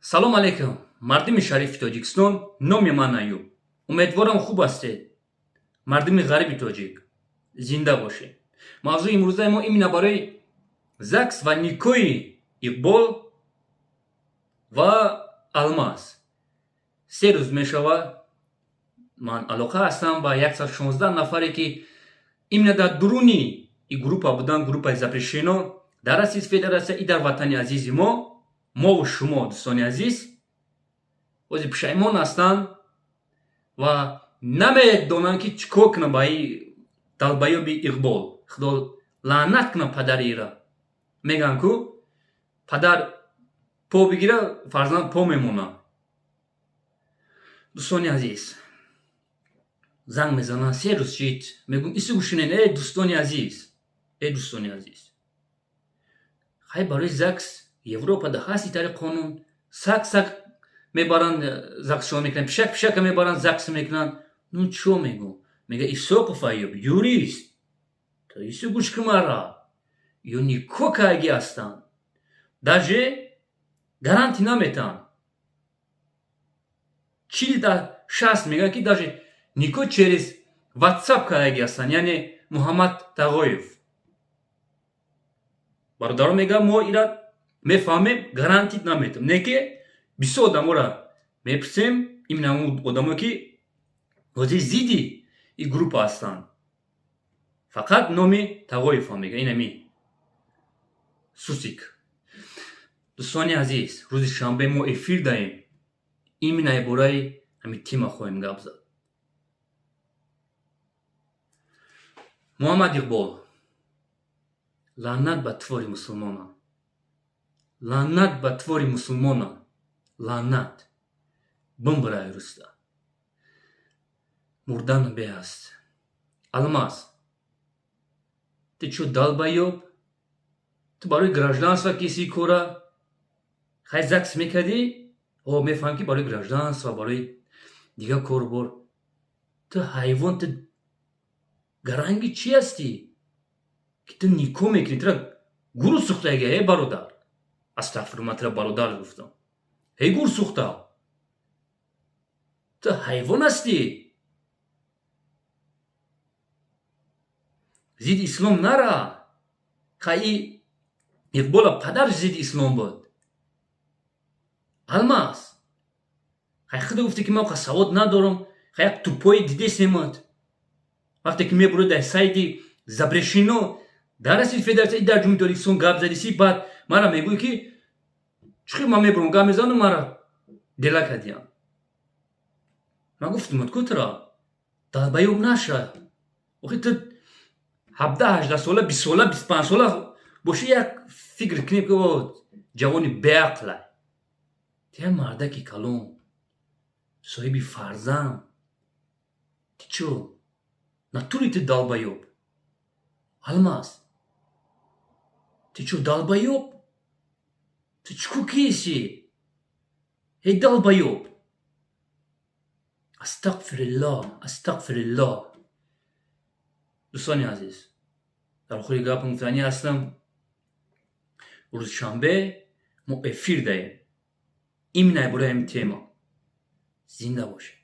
Салом алейкум, мардуми шарифи Тоҷикистон. Номи ман Аюб. Умедворам, хуб ҳастед. Мардуми ғариби тоҷик, зинда бошед. Мавзӯи имрӯзаи мо именно барои ЗАГС ва никоҳи Иқбол ва Алмаз. 3 рӯз мешавад, ман алоқа ҳастам ба 116 нафаре, ки именно дар дуруни и группа буданд, группаи запрещено дар Российской Федерация и дар ватани азизи мо, мову шумо. Дӯстони азиз, бози пушаймон ҳастанд ва намедонанд, ки чӣ кор кунанд ба и долбоёби Иқбол. Худо лаънат кунад падари ира. Мегӯянд ку, падар по бигира, фарзанд по мемонад. Дӯстони азиз, занг мезананд, 3 рӯз шид, мегӯм: ису гӯшинен. Э, дӯстони азиз, э, дӯстони азиз, хай, барои ЗАГС Европада ҳасти тари қонун. Саг саг мебаранд, ЗАГСшон мекунанд, пишак пишака мебаранд, ЗАГС мекунанд. Ну чо мегӯ? Мега: Исоқов Аюб, юрист, то ису гӯш кун мара, ё никоҳ каги ҳастанд, даже гарантия наметаҳанд. 40 да 60 мегӯянд, ки даже никоҳ через WhatsApp кадаги ҳастанд. Яъне Муҳаммад Тағоев бародаро мегӯяд: мо ира мефаҳмем, гарантия наметам. Не ки бисёр одаморо мепурсем, именно ҳамон одамое, ки ҳозир зидди и группа ҳастанд, фақат номи Тағоевро мегӯяд, инами сусик. Дӯстони азиз, рӯзи шанбе мо эфир даем, именно бораи ҳамин тема хоҳем гап зад. Муҳаммад Иқбол, лаънат ба твори мусулмона, лаънат ба твори мусулмона, лаънат бимбирай руста, мурдан беҳ аст. Алмаз, ту чӯ долбоёб, ту барои гражданство киси кора, хай, ЗАГС мекардӣ, о, мефаҳмем, ки барои гражданство, барои дигар корубор. Ту ҳайвон, ту гаранги чӣ ҳастӣ, ки ту никоҳ мекунӣ? Тура гуру сӯхтага, э бародар. Астағфирулло, ман тура бародар гуфтам. Эй гур сӯхта, ту ҳайвон ҳастӣ. Зидди ислом нара. Хай, Иқбола падараш зидди ислом буд. Алмаз, хай, худо гуфте, ки ман қа савод надорам. Хай, як тупои дидесемад, вақте ки мебурӣ дар сайти запрещено дар Российской Федерация, дар Ҷумҳурии Тоҷикистон гап задиси, баъд мара мегӯӣ, ки чӣ ман мебурам, гап мезанам, мара дела кардиям. Ман гуфтам ку, тура долбоёб наша. Охи, ту 17-18 сола, 20 сола, 25 сола бошӣ, як фикр кунем, ки ҷавони беақлай. Ту як мардаки калон, соҳиби фарзанд, ту чӯ натури, ту долбоёб. Алмаз, ту чӯ долбоёб, ту чӣ ку киси, эй долбоёб? Астағфириллоҳ, астағфириллоҳ. Дӯстони азиз, дар охири гапам гуфтанӣ ҳастам: рӯзи шанбе мо эфир даем именно бораи ҳамин тема. Зинда бошед.